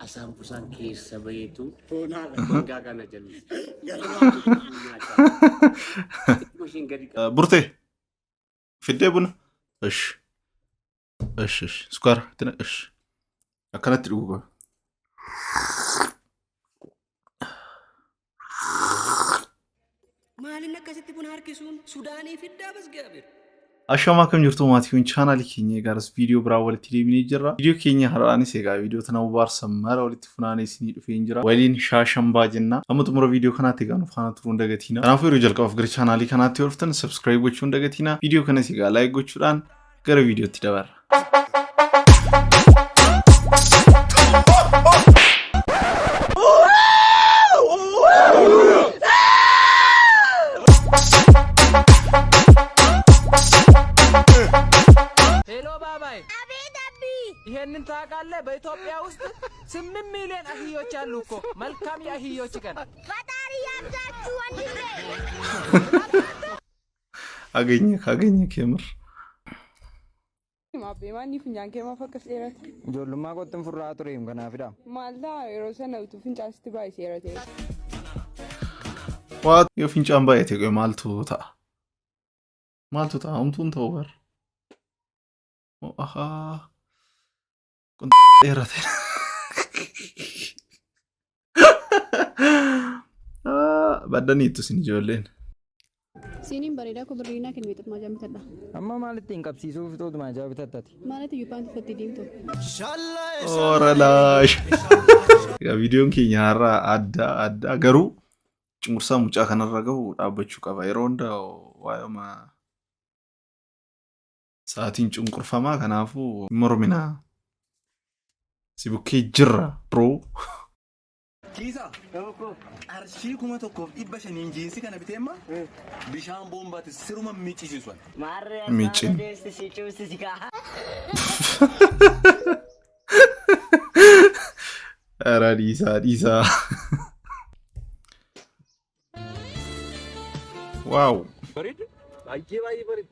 Asaambusaan keessa baheetu Foonaadha. mangaa kana jallisa. Garmaa. Xiqqoo isheen gadi Burtee fiddee buna. Ish. Ish ish. Sukkaara itti naqi. Ish. Akkanatti dhuguu qaba. Maalin akkasitti buna harkisuun Sudaanii fiddaa basgaabir. Ashamaa, akkam jirtu maatiiwwan chaanaalii keenya? Egaa viidiyoo biraa walitti deebinee jirra. Viidiyoo keenya har'aanis egaa viidiyoo tana bohaarsan mara walitti funaanee isinii dhufee jira. Waliin shaashambaa jenna. Amma xumura viidiyoo kanaatti egaa nu faana turuun dagatiina. Kanaafuu yeroo jalqabaaf gara chaanaalii kanaatti yoo dhuftan subscribe gochuun dagatiina. Viidiyoo kanas egaa like gochuudhaan gara viidiyootti dabarra. Hello ባባይ። አቤት አቢ። ይሄንን ታውቃለህ? በኢትዮጵያ ውስጥ 8 ሚሊዮን አህዮች አሉ እኮ። መልካም የአህዮች ቀን። ፈጣሪ ያብዛችሁ ወንድሜ። አገኘህ አገኘህ የምር። Maabbee maanni funyaan kee maaf akkas dheerate? Ijoollummaa kootti furraa tureem kanaafidha. Maal ta'a yeroo sana utuu fincaasitti baay'isee ta'e. Waa yoo fincaan baay'ate qoe maaltu ta'a? Maaltu ta'a? Homtuun ta'u bar. Ahaa. Kun dheerate. Baddaniittu isin ijoolleen. Siiniin bareedaa koo birrii naa kennite maajaa bitadha. Amma maal ittiin qabsiisuuf tuutu maajaa bitattati? Maalitti iyyuu paantii uffattee deemtu? Ooralaash. Egaa viidiyoon keenya har'aa adda adda, garuu cunqursaa mucaa kanarra gahu dhaabbachuu qaba. Yeroo hunda waa'uma sa'aatiin cunqurfamaa, kanaafuu morminaa. Si bukkee jirra, bro. Kiisa, qarshii 1500n jiinsi kana biteemma bishaan boombaatti siruma miccisiisan. Miccin. Si cuubsisi kaa. ኧረ dhiisaa dhiisaa. Wow. Bareedu. Baay'ee baay'ee bareedu.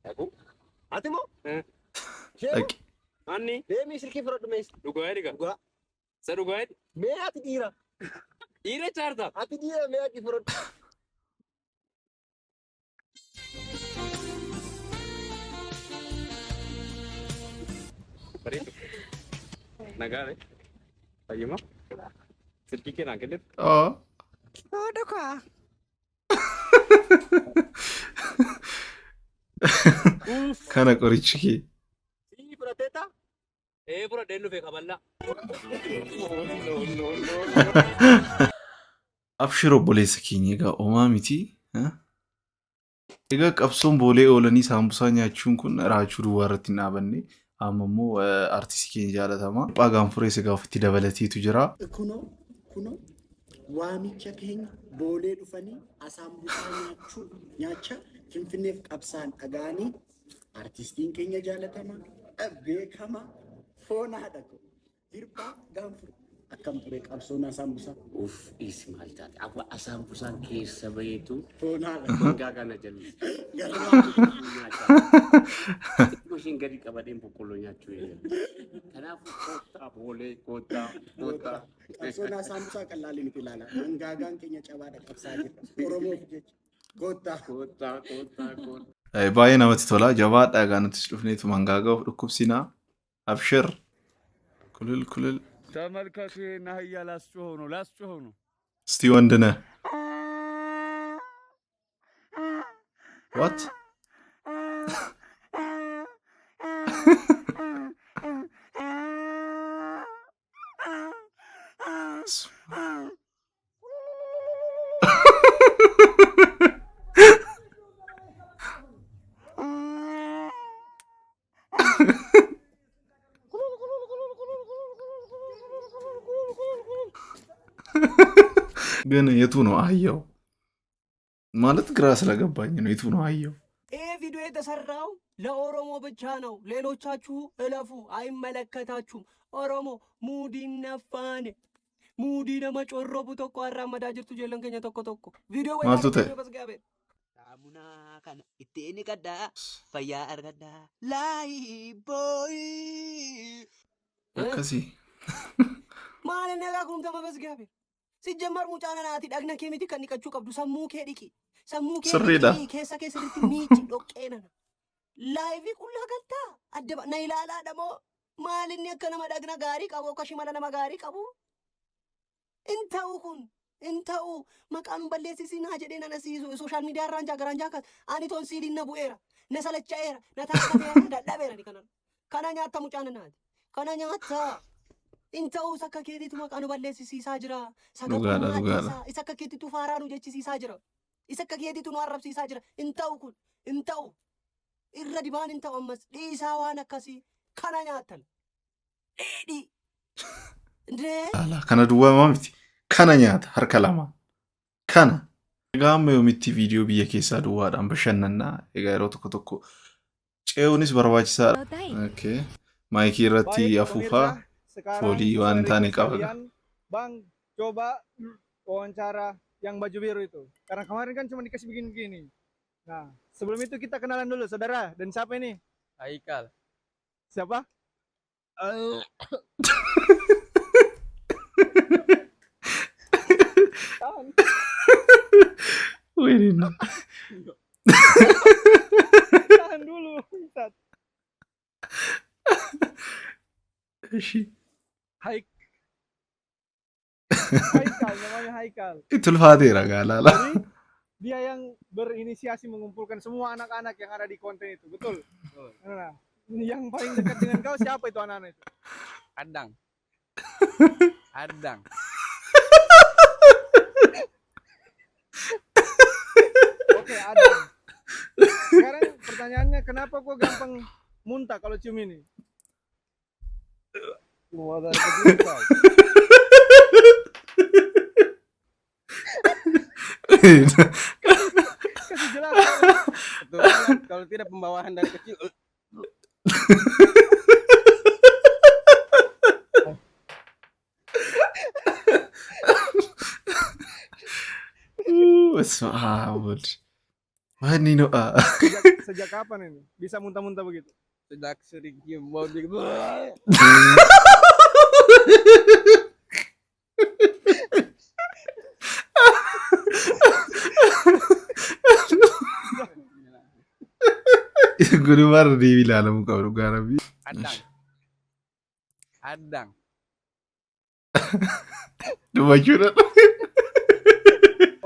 Dhaqu. Ati moo? Dhaqi. Anni Deemii silkii fudhadhu mees. Dhugaa jedhi. Dhugaa. Isa dhugaa jedhi. Mee ati dhiira. Dhiira chaarta. Ati dhiira, mee ati fudhadhu. Bareedu. Nagaa re. Fayyuma. Silkii kee naan kennitu. Aa. Dhugaa. Kana qorichi kee. Sii fudhatteetta? Ee, fudhadheen dhufe kaballaa. Abshir obboleessa keenya, egaa homaa miti. Egaa qabsoon boolee oolanii saambusaa nyaachuun kun raachuu duwwaa irratti hin dhaabanne. Amma immoo artistii keenya jaalatamaa Hirphaa Gaanfurees egaa ofitti dabalateetu jira. Kunoo kunoo waamicha keenya boolee dhufanii asaambusaa nyaachuu nyaachaa Finfinneef qabsaan dhaga'anii artistiin keenya jaalatamaa beekamaa foonaadha. Hirphaa Gaanfuree akkam ture qabsoon asaambusaa? Uff, dhiisi, maal taate? Abba asaambusaan keessa baheetu Foonaadha. mangaa kana jallisa. Garmaa. Xiqqoo isheen gadi qabadheen boqqolloo nyaachuu eegale. Kanaafuu koottaa boolee, koottaa koottaa. Qabsoon asaambusaa qal'aalii miti ilaala. Mangaagaan keenya cabaadha qabsaa jirra. Oromoof jecha. Koottaa. Koottaa koottaa koottaa. Baay'ee namatti tola. Jabaadha, egaa nutis dhufneetu mangaagaa of dhukkubsinaa. Abshir. Kulil kulil. ተመልከቱ፣ ይሄን አህያ ላስጮኸው ነው፣ ላስጮኸው ነው። እስቲ ወንድ ነህ? What? ግን የቱ ነው አህያው? ማለት ግራ ስለገባኝ ነው። የቱ ነው አህያው? ይሄ ቪዲዮ የተሰራው ለኦሮሞ ብቻ ነው። ሌሎቻችሁ እለፉ፣ አይመለከታችሁም። ኦሮሞ ሙዲን ነፋን ሙዲ nama corrobu tokko arraammadaa jirtu ijoolleen keenya tokko tokko. Viidiyoo Maaltu ta'e? በዝጋቤር Kana ittiin dhiqadhaa fayyaa argadhaa. Lifebuoy. Akkasii. Maal inni egaa kunuunfama basgaabe? Sijjammar mucaa nanaati dhagna kee miti kan dhiqachuu qabdu sammuu kee dhiqi. Sammuu kee Sirriidha. dhiqi keessa kee sirriitti miici dhoqqee nana. Live qullaa galtaa adda na ilaalaadha moo maal inni akka nama dhagna gaarii qabu akka shimala nama gaarii qabu? In ta'u kun in ta'u maqaan nu balleessisinaa jedhee nana social media irraan jaagaraan jaakas ani tonsiiliin na bu'eera na salacha'eera na taakkateera dadhabeera ni kana kana nyaatta mucaa nanaati kana nyaatta in ta'us akka keetiitu maqaa nu balleessisiisaa jira. Dhugaadha, dhugaadha. Dhiisaa isa akka keetiitu faaraa nu jechisiisaa jira, isa akka keetiitu nu arrabsiisaa jira. In ta'u kun in ta'u irra dibaan in ta'u ammas dhiisaa waan akkasii kana nyaattan dheedhii ndee. Ala kana duwwaa miti. Kana nyaata harka lama. Kana. Egaa amma yoomitti viidiyoo biyya keessaa duwwaadhaan bashannannaa? Egaa yeroo tokko tokko ce'uunis barbaachisaadha. Okay. Maayikii irratti Baik, afuufaa pemirsa, sekarang foolii waan hin taane saudari qaba. sekalian, Bang, coba wawancara yang baju biru itu. Karena kemarin kan cuma dikasih begini-begini. Nah, sebelum itu kita kenalan dulu, saudara. Dan siapa ini? Haikal. Siapa? Tahan. Wayne. Tahan dulu, Ustaz. Ishi. Haik. Haikal, namanya Haikal. Itti ulfaateera gaa laala. Jadi, dia yang berinisiasi mengumpulkan semua anak-anak yang ada di konten itu, betul? Betul. Nah, yang paling dekat dengan kau siapa itu anak-anak itu? Adang. Adang. Oke, Adang. Sekarang pertanyaannya, kenapa kok gampang muntah kalau cium ini? Semua dari kecil. Kau. Kasih jelas. Keturunan, kalau tidak pembawaan dari kecil. በስመ አብ ወልድ ማን ነው? Sejak kapan ini bisa muntah-muntah begitu? Sejak sering cium bau gitu. Gudumaa irra deebii ilaalamuu qaba dhugaa rabbii. Adang. Adang. Dubbachuudha.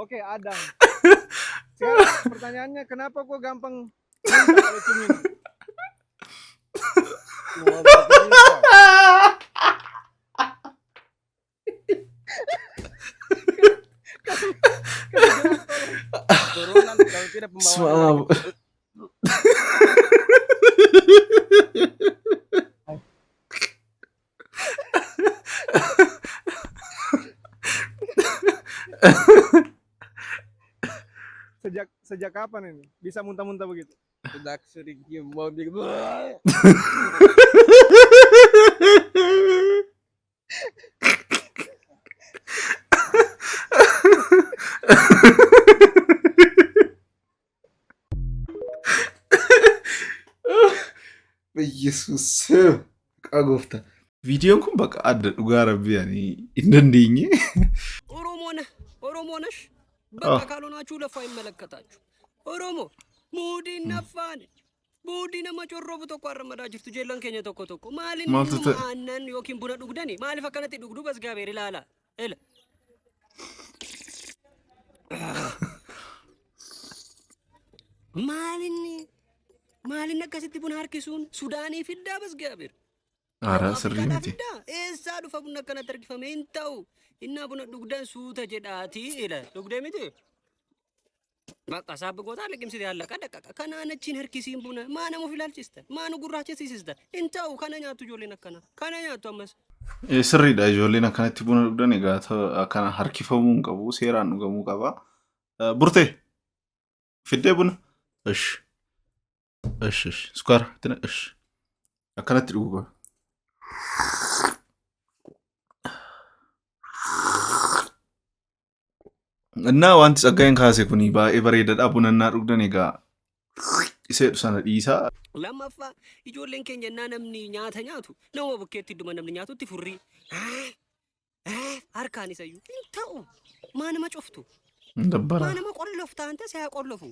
Oke, Adang. Sekarang pertanyaannya, kenapa kok gampang muntah kalau cium ini? Semua dari kecil. Kau. Kasih jelas tolong. Keturunan, kalau tidak pembawaan በስመ dari አብ kecil. Sejak sejak kapan ini bisa muntah-muntah begitu? Sejak sering cium bau gitu. በኢየሱስ ስም maqaa gooftaa. Viidiyoon kun bakka adda dhugaa rabbii ani hin dandeenye. ኦሮሞ ነህ ኦሮሞ ነሽ በቃ ካልሆናችሁ ለፉ አይመለከታችሁ። ኦሮሞ ሙዲ ነፋን buudii nama corroobu tokko arramadaa jirtu jeellan keenya tokko tokko maalin Maaltu ta'e? Aannan yookiin buna dhugdani maaliif akkanatti dhugdu? Basgaabeer ilaala ila maalinni maalinni akkasitti buna harkisuun Sudaanii fiddaa basgaabeer Aaraa sirrii miti. Fiddaa eessaa dhufa bunni akkanatti harkifame? Hin ta'u. Innaa buna dhugdan suuta jedhaatii ila dhugdee miti. Bakka saabbi gootaa liqimsite hallaqa daqqaqa. Kanaan achiin harkisiin buna maa nama of ilaalchista? Maa nu gurraachisiisista? Hin ta'u kana nyaattu ijoolleen akkana. Kana nyaattu ammas. Sirriidha, ijoolleen akkanatti buna dhugdan egaa akkana harkifamuu hin qabu, seeraan dhugamuu qaba. Burtee fiddee buna. Ish ish ish sukkaara itti naqi ish akkanatti dhuguu qaba. Innaa wanti Tsaggaayeen kaase kun baay'ee bareedaadha. Buna innaa dhugdan egaa Isa jedhu sana dhiisaa. Lammaffaa, ijoolleen keenya innaa namni nyaata nyaatu nama bukkeetti idduma namni nyaatutti furrii harkaan isayyuu hin ta'u. Maa nama cuftu? Dabbara. Maa nama qollofta? Ante si haa qollofu.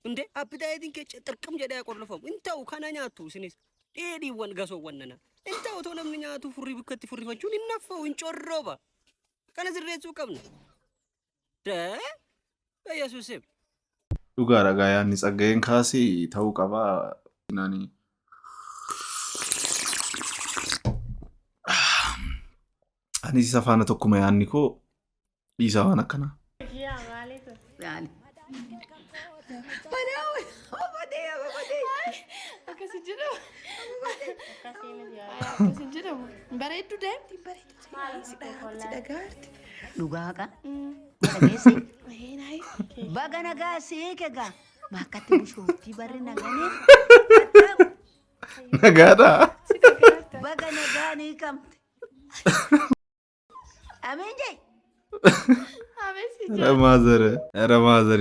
Inde appitaayitiin kee xirqim jedhee haa qollofamu. Hin ta'u, kana nyaattu isinis. Dheedhiiwwan gasoowwan nana. Hin ta'u, otoo namni nyaatu furrii bukkatti furrifachuun hin naffa'u, hin corrooba. Kana sirreessuu qabna. Dee Yesuusim. Dhugaadha gaa, yaadni Tsaggayeen kaasee ta'uu qaba. Nani. Anis isa faana tokkuma, yaadni koo dhiisaa waan akkanaa. Akkasi jedhamu. Akkasi jedhamu. Bareedduu daa'imti bareedduu. Si dhagaarti. Dhugaa dhageessi. Ee. Baga nagaa siike gaa. Bakkatti bushooftii barri naganii. Nagaadha. Si dhagaarti. Baga nagaa ni hiikamte. Amiin jee. Ameesi. ኧረ mother, ኧረ mother,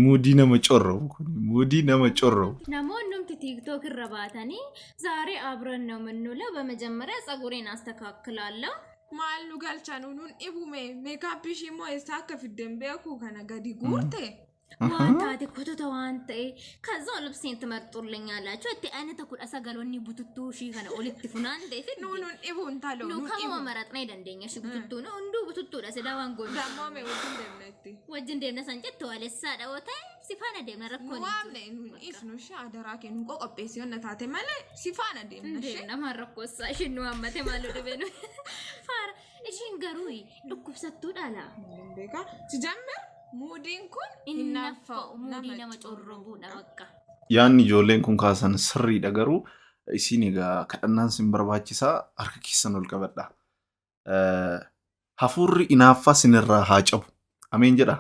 muudii nama corrobu kun, muudii nama corrobu. Namoonni numti TikTok irra baatanii ዛሬ አብረን ነው የምንውለው። በመጀመሪያ ፀጉሬን አስተካክላለሁ። Maal nu galchan? Nuun dhibume makeup ishii immoo eessaa akka fidden beeku kana gadi guurte. Waan taate kotota waan ta'e ከዛ ልብሴን ትመርጡልኛላችሁ። Itti anata 19 wanni bututtuu ishii kana olitti funaante fidde. Nuun nun dhibu intalo Nu nun kamuma dhibu. maraxnee dandeenya ishii bututtuu nu hunduu bututtuudha sidaa waan goonu. Dammoo mee wajjin deemna itti. Wajjin deemna san jettu walessaadha yoo ta'e si faana deemna, Nu rakkoon hin jiru. waamne nun dhiisnu ishee, adaraa kee nu qoqopheessi yoonna taate malee si faana deemna ishee. Deemna, maal rakkoossaa ishiin nu waammate maaloo dhibee nu faara ishiin garuu dhukkubsattuudha laa. Beekaa si jammir muudiin kun Inni hin naffa'u naffa'u muudii nama corrobuudha bakka. Yaadni ijoolleen kun kaasan sirriidha, garuu isin egaa kadhannaan sin barbaachisaa, harka keessan ol qabadha. Hafuurri inaaffaa sinirraa haa cabu. Ameen jedha.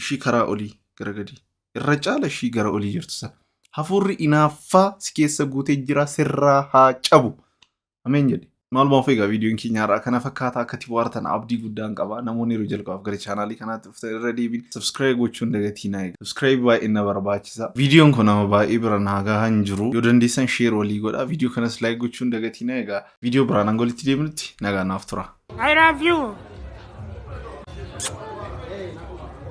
Ishii karaa olii gara gadii. Irra caala ishii gara olii jirtu sana. Hafuurri inaaffaa si keessa guutee jira, sirraa haa cabu. Ameen jedhe. Maalumaaf egaa viidiyoon keenya har'aa kana fakkaata. Akka itti bohaartan abdii guddaan qaba. Namoonni yeroo jalqabaaf gara chaanaalii kanaatti dhuftan irra deebiin subscribe gochuun dagatii naa eega. Subscribe baay'ee na barbaachisa. Viidiyoon kun nama baay'ee bira naa gahaa hin jiru. Yoo dandeessan share walii godha. Viidiyoo kanas like gochuun dagatii naa eega. Viidiyoo biraan hanga walitti deebinutti nagaa naaf tura. I love you.